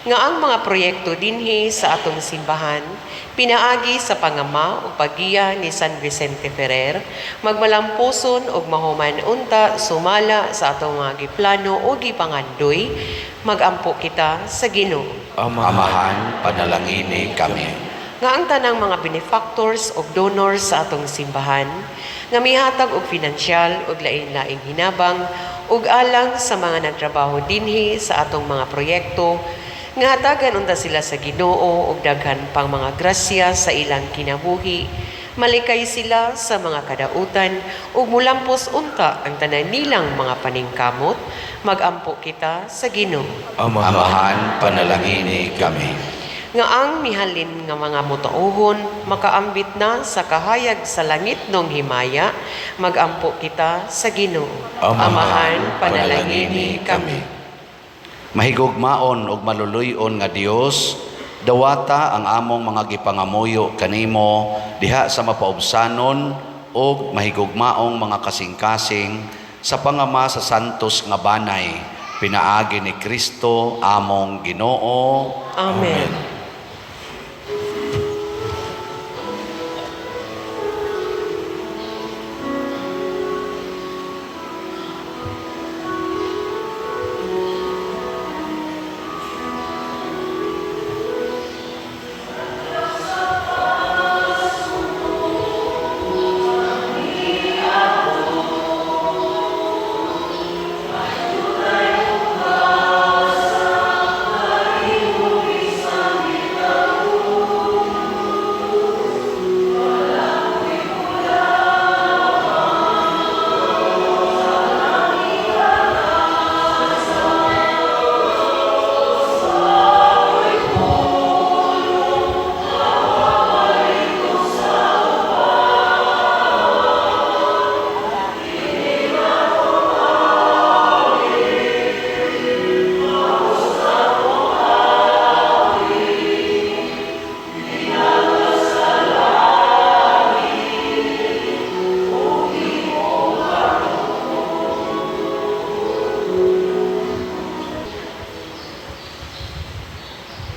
Nga ang mga proyekto dinhi sa atong simbahan pinaagi sa pangama ug paggiya ni San Vicente Ferrer magmalampuson ug mahuman unta sumala sa atong mga giplano o gipangandoy, magampo kita sa Ginoo. Amahan, panalangini kami. Nga ang tanang mga benefactors ug donors sa atong simbahan nga mihatag og finansyal ug lain-laing hinabang ug alang sa mga nagtrabaho dinhi sa atong mga proyekto, nga hatagan unta sila sa Ginoo og daghan pang mga grasya sa ilang kinabuhi, malikay sila sa mga kadautan ug mulampos unta ang tanan nilang mga paningkamot, magampo kita sa Ginoo. Amahan, panalangini kami. Nga ang mihalin nga mga motoohon makaambit na sa kahayag sa langit nong himaya, magampo kita sa Ginoo. Amahan, panalangini kami. Mahigugmaon ug maluluy-on nga Dios, dawata ang among mga gipangamuyo kanimo diha sa mapaubsanon ug mahigugmaong mga kasing-kasing sa pangama sa santos nga banay, pinaagi ni Kristo among Ginoo. Amen.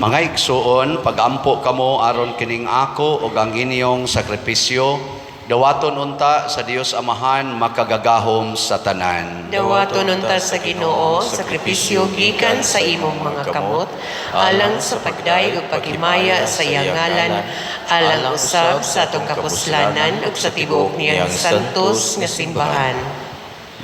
Mga igsuon, pagampo kamo aron kining ako ug ang inyong sakripisyo, dawaton unta sa Dios Amahan makagagahom sa tanan. Dawaton unta sa Ginoo sakripisyo gikan sa imong mga kamot alang sa pagdayeg ug paghimaya sa iyang ngalan, alang usab sa atong kapuslanan ug sa tibuok niyang santos nga simbahan.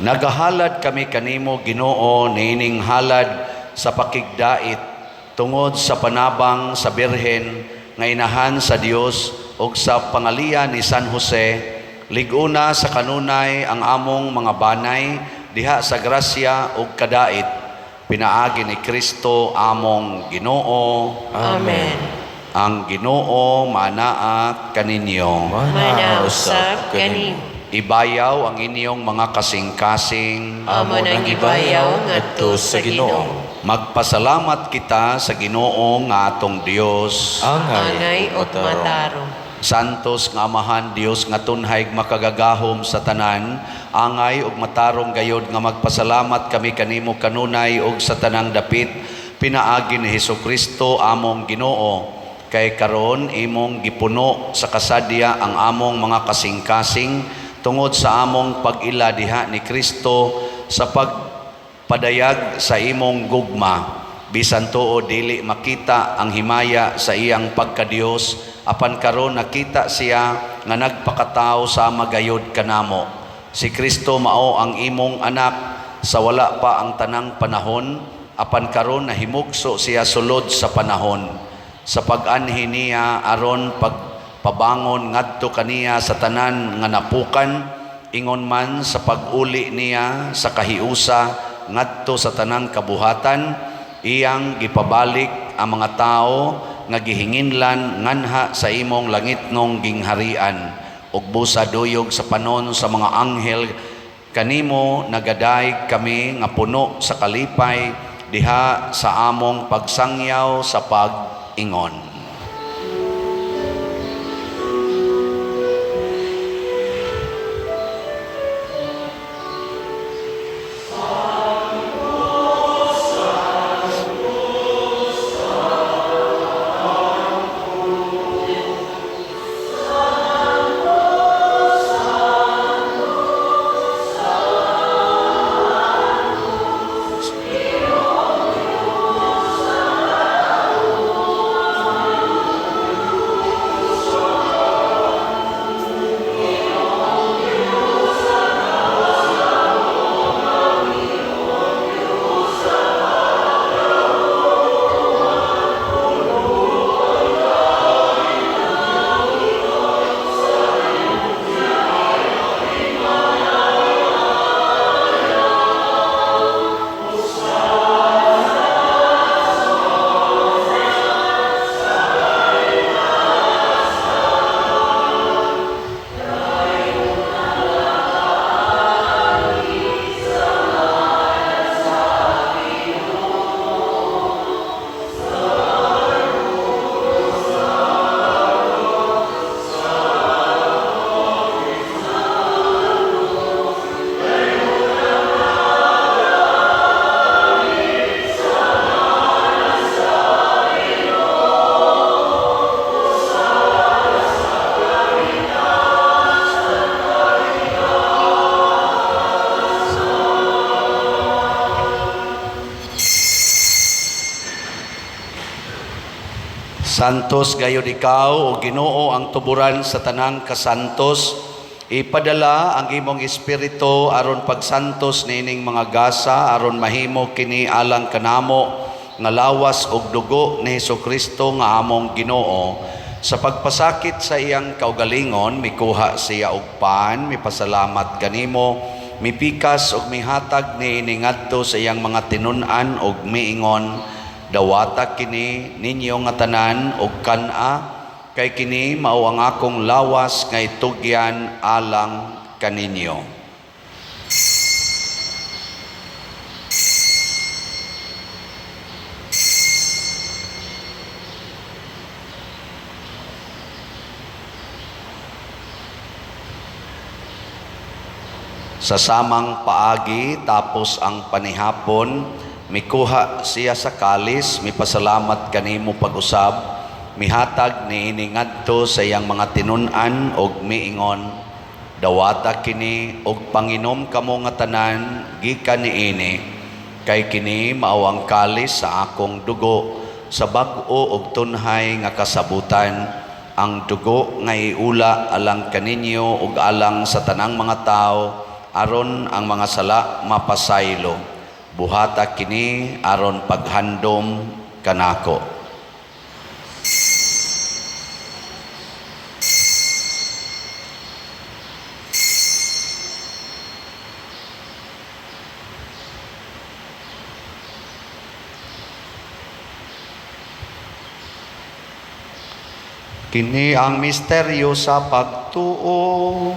Nagahalad kami kanimo, Ginoo, niining halad sa pakigdait tungod sa panabang sa Birhen nga inahan sa Dios ug sa pangalian ni San Jose. Liguna sa kanunay ang among mga banay diha sa grasya ug kadait pinaagi ni Kristo among Ginoo. Amen. Ang Ginoo manaa kaninyo. Mana usab kanimo. Ibayaw ang inyong mga kasing-kasing. Amo nang gibayaw ngadto sa Ginoo. Magpasalamat kita sa Ginoo nga atong Dios. Angay ug matarong. Santos nga Amahan Dios nga tunhay makagagahom sa tanan, angay ug matarong gayod nga magpasalamat kami kanimo kanunay ug sa tanang dapit pinaagi ni Hesukristo among Ginoo. Kay karon imong gipuno sa kasadya ang among mga kasing-kasing tungod sa among pag-ila diha ni Kristo sa pagpadayag sa imong gugma. Bisan tuod dili makita ang himaya sa iyang pagkadiyos, apan karon nakita siya nga nagpakatao sa magayod kanamo. Si Kristo mao ang imong anak sa wala pa ang tanang panahon, apan karon nahimugso siya sulod sa panahon. Sa pag-anhi niya aron pagpabangon ngadto kaniya sa tanan nga napukan, ingon man sa pag-uli niya sa kahiusa ngadto sa tanang kabuhatan, iyang gipabalik ang mga tawo nga gihinginlan nganha sa imong langitnong gingharian. Ug busa duyog sa panon sa mga anghel kanimo nagadayeg kami nga puno sa kalipay diha sa among pagsangyaw sa pag-ingon. Santos gayud ikaw, o Ginoo, ang tuburan sa tanang kasantos. Ipadala ang imong espiritu aron pagsantos niining mga gasa, aron mahimo kini alang kanamo nga lawas ug dugo ni Hesukristo nga among Ginoo. Sa pagpasakit sa iyang kaugalingon, mikuha siya og pan, mipasalamat kanimo, mipikas ug mihatag niini ngadto sa iyang mga tinun-an ug miingon: "Dawata kini ninyo nga tanan ug kan-a, kay kini mao ang akong lawas nga itugyan alang kaninyo." Sa samang paagi, tapos ang panihapon, mikuha siya sa kalis, mipasalamat kanimo pag-usab, mihatag niini ngadto sa iyang mga tinun-an og miingon: "Dawata kini og panginom kamo nga tanan gikan niini, kay kini mao ang kalis sa akong dugo sa bag-o og tunhay nga kasabutan, ang dugo nga iula alang kaninyo ug alang sa tanang mga tawo aron ang mga sala mapasaylo. Buhata kini aron paghandom kanako." Kini ang misteryo sa pagtuo.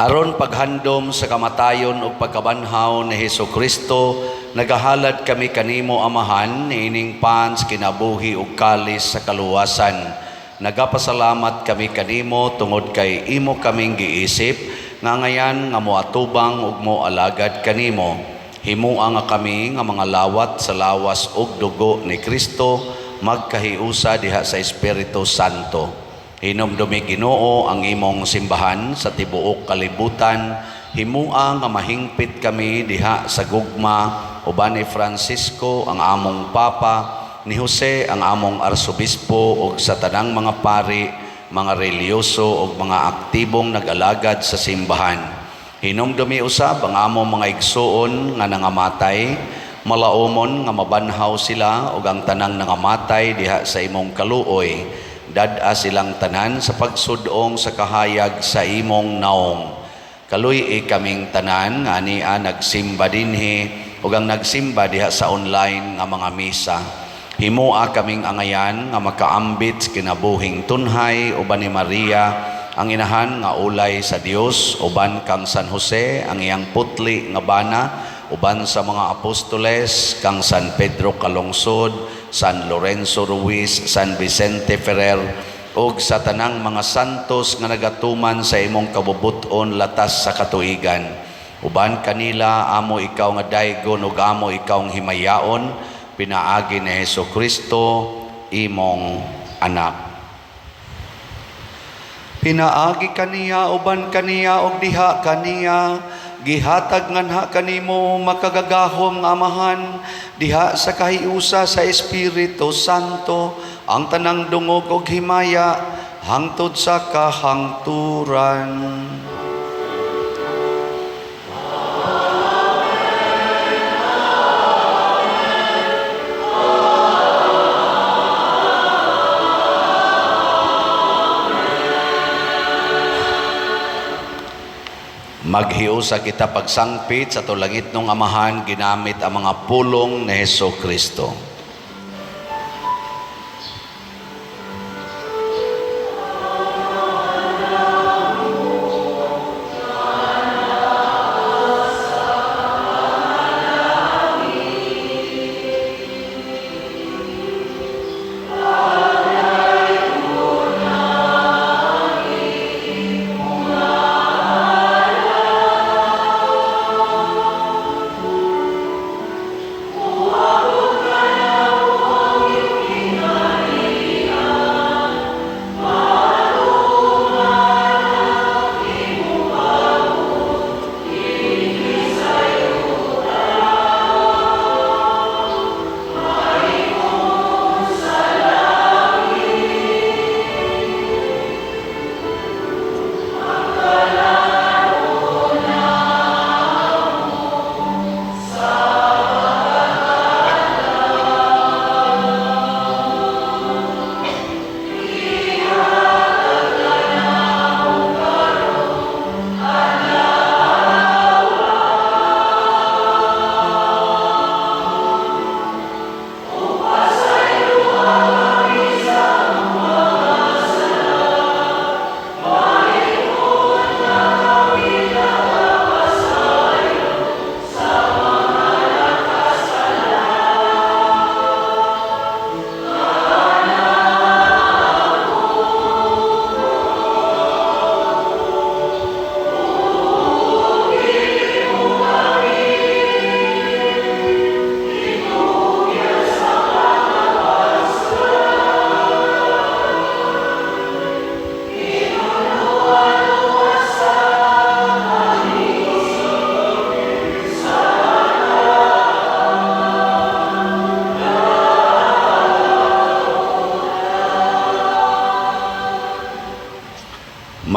Aron paghandom sa kamatayon ug pagkabanhaw ni Hesukristo, nagahalad kami kanimo, Amahan, niining pan sa kinabuhi ug kalis sa kaluwasan. Nagapasalamat kami kanimo tungod kay imo kaming giisip nga ngayan nga moatubang ug moalagad kanimo. Himua nga kami nga mga lawat sa lawas ug dugo ni Kristo magkahiusa diha sa Espiritu Santo. Hinumdumi, Ginoo, ang imong simbahan sa tibuok kalibutan. Himua nga mahingpit kami diha sa gugma uban ni Francisco ang among Papa, ni Jose ang among Arsobispo ug sa tanang mga pari, mga relihiyoso ug mga aktibong nag-alagad sa simbahan. Hinumdumi usab ang among mga igsuon nga nangamatay, malaumon nga mabanhaw sila ug ang tanang nangamatay diha sa imong kaluoy. Dad-a silang tanan sa pagsudong sa kahayag sa imong naong. Kaluy-i kaming tanan nga ania nagsimba dinhi ug ang nagsimba diha sa online nga mga misa. Himua kaming angayan nga makaambit sa kinabuhing tunhay uban ni Maria ang inahan nga ulay sa Dios, uban kang San Jose ang iyang putli nga bana, uban sa mga apostoles kang San Pedro Calungsod, San Lorenzo Ruiz, San Vicente Ferrer ug sa tanang mga santos nga nagatuman sa imong kabubut-on latas sa katuigan. Uban kanila amo ikaw nga daygon ug amo ikaw nga himayaon pinaagi ni Hesukristo imong anak. Pinaagi kaniya, uban kaniya ug diha kaniya, gihatag nganha kanimo makagagahom nga Amahan diha sa kahiusa sa Espiritu Santo ang tanang dungog ug himaya hangtod sa kahangturan. Maghiusa kita pagsangpit sa atong langitnong Amahan ginamit ang mga pulong ni Hesukristo.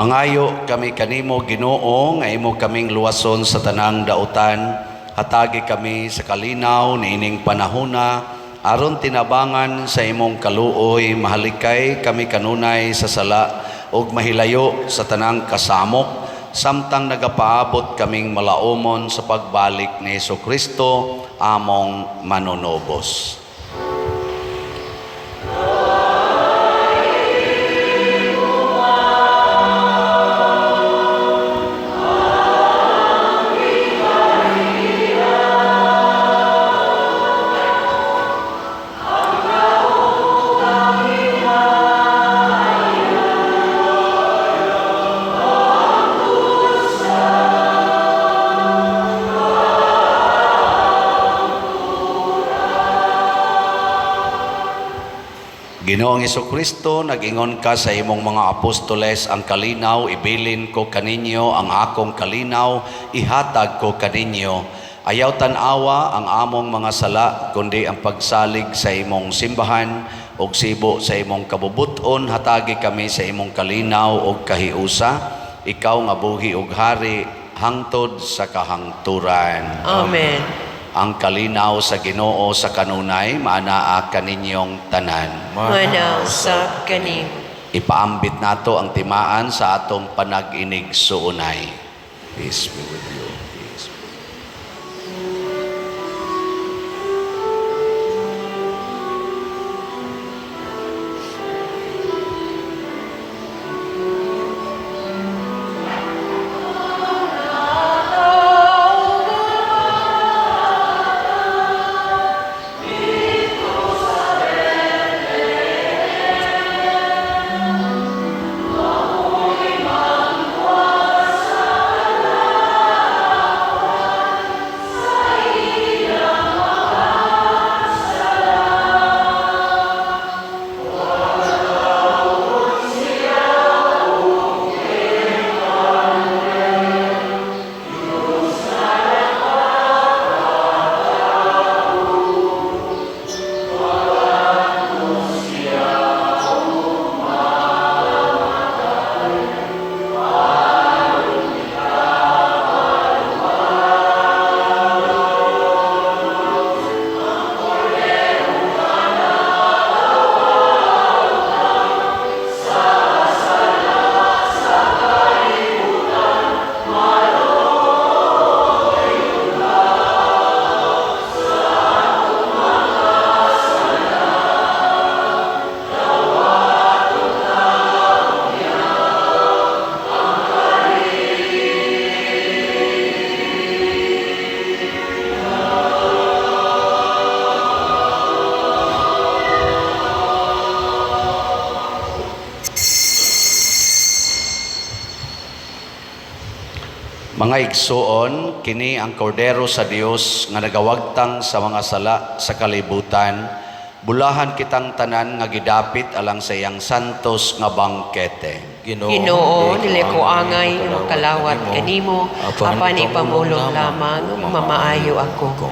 Mangayo kami kanimo, Ginoo, nga imo kaming luwason sa tanang dautan. Hatagi kami sa kalinaw niining panahona aron tinabangan sa imong kaluoy mahalikay kami kanunay sa sala ug mahilayo sa tanang kasamok samtang nagapaabot kaming malaumon sa pagbalik ni Hesukristo among manunubos. Ginoong Hesukristo, nag-ingon ka sa imong mga apostoles, ang kalinaw ibilin ko kaninyo, ang akong kalinaw ihatag ko kaninyo. Ayaw tan-awa ang among mga sala, kundi ang pagsalig sa imong simbahan ug sibo sa imong kabubuton, hatagi kami sa imong kalinaw ug kahiusa. Ikaw nga buhi ug hari hangtod sa kahangturan. Amen. Ang kalinaw sa Ginoo sa kanunay maanaa kaninyong tanan. Mana usab kanimo. Ipaambit nato ang timaan sa atong panag-inig suunay. Peace be with you. Peace be. Mga igsuon, kini ang kordero sa Dios nga nagawagtang sa mga sala sa kalibutan. Bulahan kitang tanan nga gidapit alang sa iyang santos nga bangkete. Ginoo, dili ko angay nga makalawat kanimo, apan ipamulong lamang mamaayo ako.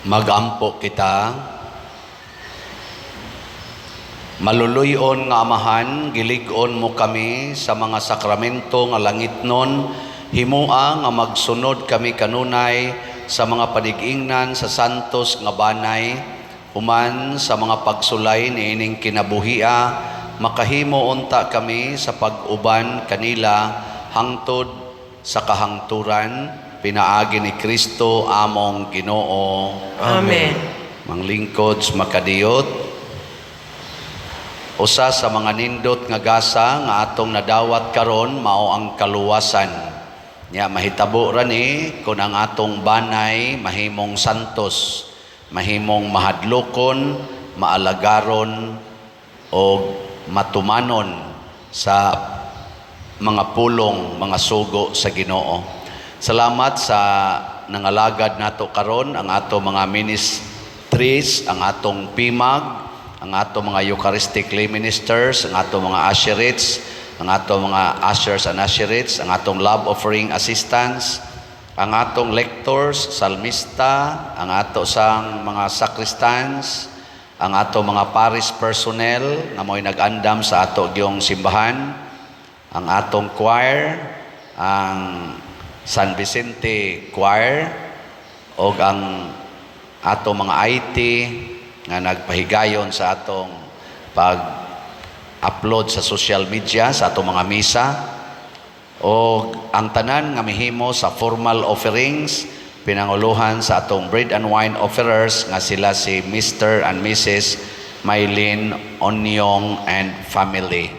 Magampo kita. Maluluy-on nga Amahan, gilig-on mo kami sa mga sakramento nga langitnon, himua nga magsunod kami kanunay sa mga panig-ingnan sa santos nga banay, human sa mga pagsulay niining kinabuhia, makahimo unta kami sa pag-uban kanila hangtod sa kahangturan, pinaagi ni Kristo among Ginoo. Amen. Manglingkod, makadiyot. Usa sa mga nindot nga gasa nga atong nadawat karon mao ang kaluwasan. Nya mahitabo ra ni kung ang atong banay mahimong santos, mahimong mahadlokon, maalagaron o matumanon sa mga pulong, mga sugo sa Ginoo. Salamat sa nangalagad nato karon, ang ato mga ministries, ang atong PIMAG, ang ato mga Eucharistic lay ministers, ang ato mga usherates, ang ato mga ushers and usherates, ang atong love offering assistants, ang atong lectors, salmista, ang ato sang mga sacristans, ang ato mga parish personnel nga mo'y nag-andam sa ato gyong simbahan, ang atong choir, ang San Vicente Choir, o ang ato mga IT nga nagpahigayon sa atong pag-upload sa social media sa atong mga misa, o ang tanan nga mihimo sa formal offerings, pinanguluhan sa atong bread and wine offerers nga sila si Mr. and Mrs. Mylene Onyong and family.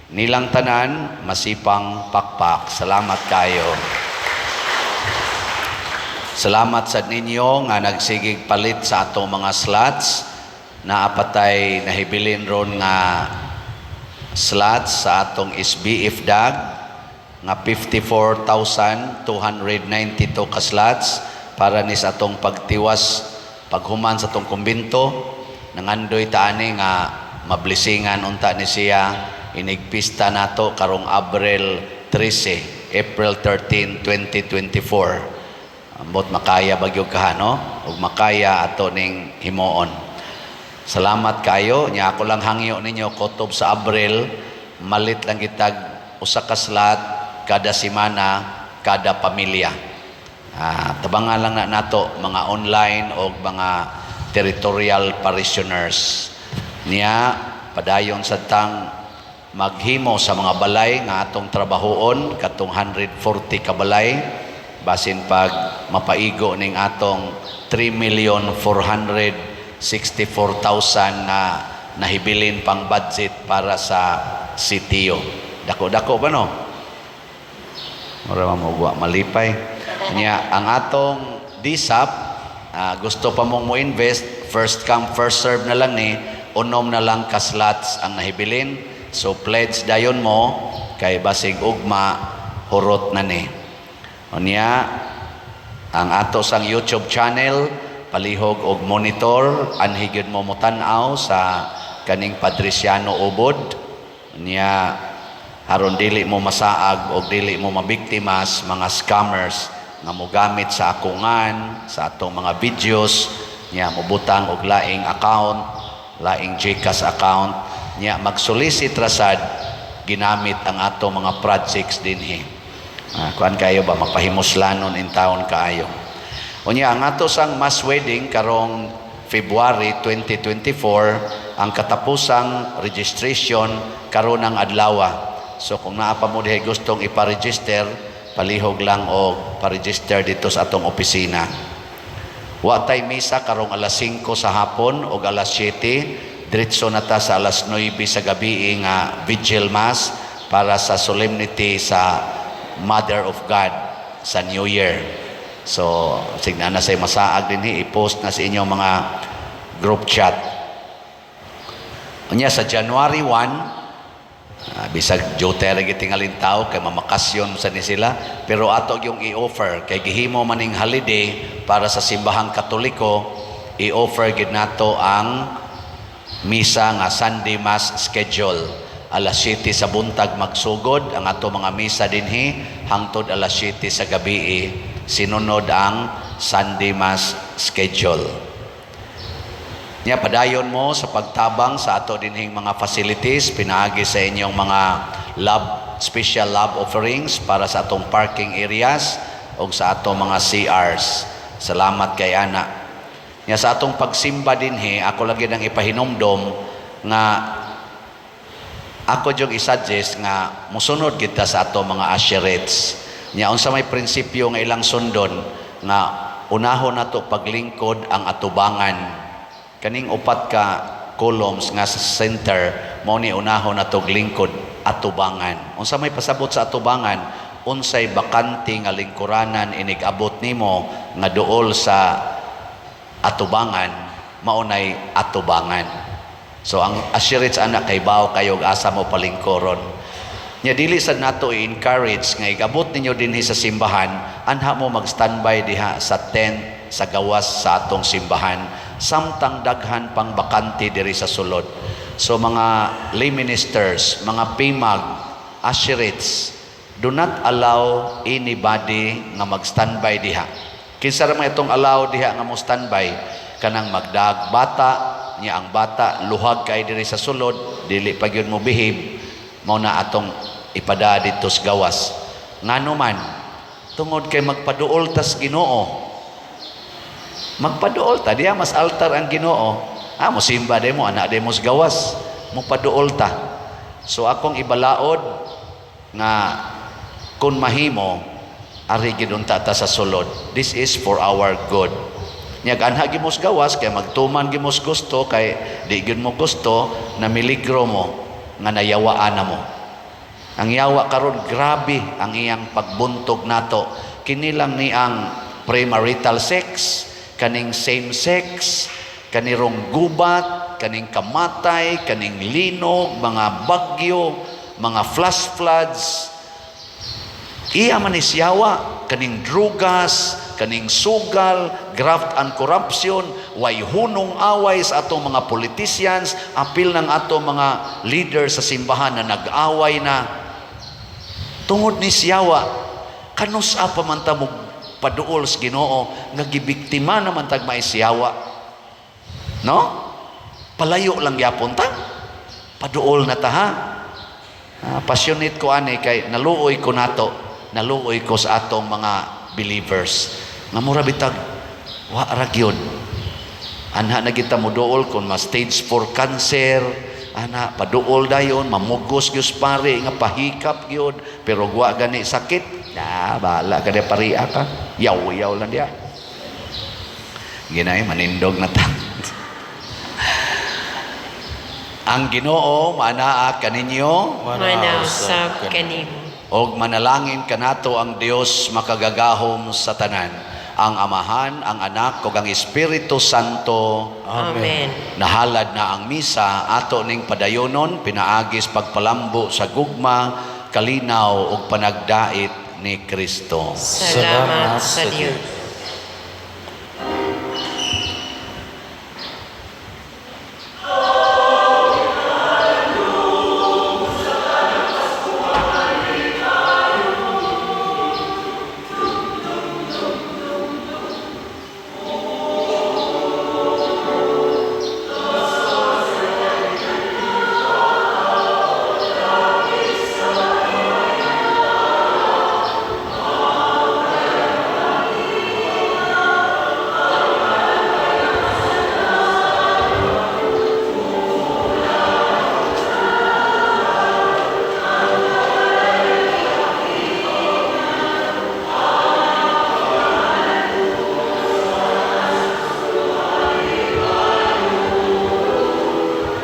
Nilang tanan, masipang pakpak. Salamat kayo. Salamat sa ninyo nga nagsigig palit sa atong mga slots. Naapatay nahibilin ron nga slots sa atong SBF DAG nga 54,292 ka slots para ni sa atong pagtiwas paghuman sa atong kumbinto. Nangandoy ta ani nga mablesingan unta ni siya inigpista nato karong Abril 13, April 13, 2024. Ambot makaya bagyog ka, no? Ug makaya ato ning himuon. Salamat kayo. Nya ako lang hangyo ninyo kutob sa Abril, malit lang kitag usa ka slot kada semana, kada pamilya. Tabangan lang na nato mga online o mga territorial parishioners. Niya padayon sa tang maghimo sa mga balay nga atong trabahoon katong 140 ka balay, basin pag mapaigo ning atong 3,464,000 na nahibilin pang budget para sa sitio. Dako-dako ba, no? Mura mo malipay. Nya ang atong DSAP, gusto pa mong mo invest, first come first serve na lang ni, unom na lang ka slots ang nahibilin. So pledge dayon mo kay basig ugma hurot na ni. Unya ang ato sang YouTube channel, palihog og monitor, anhi gyud mo motan-aw sa kaning Padriciano Ubod. Unya aron dili mo masaag og dili mo mabiktimas mga scammers nga mogamit sa akungan sa atong mga videos, nya mobutang og laing account, laing GCash account, nya magsolicit rasad ginamit ang atong mga projects dinhi. Kuan kayo ba, mapahimuslanon in town kaayo. Unya ang ato sang mass wedding karong February 2024, ang katapusang registration karon ang adlaw. So kung naa pa mo dihay gustong ipa-register, palihog lang og pa-register dito sa atong opisina. Wa tay misa karong alas 5 sa hapon og alas 7, diretso na ta sa alas 9 sa gabi nga vigil mass para sa solemnity sa Mother of God sa New Year. So, signa na say masaag din, i-post na sa inyong mga group chat. Unya sa January 1, bisag duty ra gitingalin tao kay mamakasyon sa ni sila, pero ato yung i-offer kay gihimo maning holiday para sa simbahang Katoliko, i-offer gid nato ang misa nga Sunday Mass schedule. Alas 7 sa buntag magsugod ang ato mga misa dinhi hangtod alas 7 sa gabi, sinunod ang Sunday Mass schedule. Nya padayon mo sa pagtabang sa ato dinhing mga facilities pinaagi sa inyong mga love special love offerings para sa atong parking areas o sa atong mga CRs. Salamat kay ana. Nya sa atong pagsimba dinhi, ako lagi nang ipahinumdom nga ako jud i-suggest nga musunod kita sa ato mga usherettes. Nya unsa may prinsipyo nga ilang sundon nga unahon nato paglingkod ang atubangan. Kaning upat ka columns nga sa center mao ni unahon nato lingkod atubangan. Unsa may pasabot sa atubangan? Unsay bakante nga lingkuranan inig-abot nimo nga duol sa atubangan, maunay atubangan. So ang usherettes ana kay bawo kayo og asa mo palingkoron. Nya dili sad nato i-encourage nga igabot ninyo dinhi sa simbahan, anha mo mag-standby diha sa tent sa gawas sa atong simbahan samtang daghan pang bakante diri sa sulod. So mga lay ministers, mga PMAG, usherettes, do not allow anybody nga mag-standby diha. Kinsa ra man itong allow diha nga mo standby? Kanang magdag bata niya, ang bata luhag kay diri sa sulod, dili pa gyud mo behave, mao na atong ipada didto sa gawas. Ngano man? Tungod kay magpaduol tas Ginoo. Magpaduol ta diha, mas altar ang Ginoo. Ah, mo simba mo anak mo sa gawas, mo paduol ta. So akong ibalaod nga kung mahimo ari gid unta ta sa sulod. This is for our good. Nya anha gyud mo sa gawas kay magtuman gyud mo sa gusto, kay di gyud mo gusto na miligro mo nga nayawaan na mo. Ang yawa karon, grabe ang iyang pagbuntog nato. Kini lang ni ang premarital sex, kaning same sex, kanirong gubat, kaning kamatay, kaning linog, mga bagyo, mga flash floods. Iya man ni siyawa, kaning drugas, kaning sugal, graft and corruption, way hunong away sa atong mga politicians, apil ng atong mga leader sa simbahan na nag-away na. Tungod ni siyawa, kanus-a pa man ta mo paduol sa Ginoo nga gibiktima naman tag siyawa? No? Palayo lang gyapon ta. Paduol na ta, ha. Ah, passionate ko ani kay naluoy ko nato, naluoy ko sa atong mga believers. Nga mura bitag wa ra gyud. Anha na kita moduol kung ma stage 4 cancer, ana paduol dayon, mamugos gyud pare nga pahikap gyud, pero wa gani sakit. Na bahala ka di paria ka. Yaw-yaw lang diya. Ginay manindog na ta. Ang Ginoo maanaa kaninyo. Manausab kanimo. Og manalangin kanato ang Dios makagagahom sa tanan, ang Amahan, ang Anak ug ang Espiritu Santo. Amen. Nahalad na ang misa, ato ning padayonon pinaagis pagpalambo sa gugma, kalinaw ug panagdait ni Kristo. Salamat sa Dios.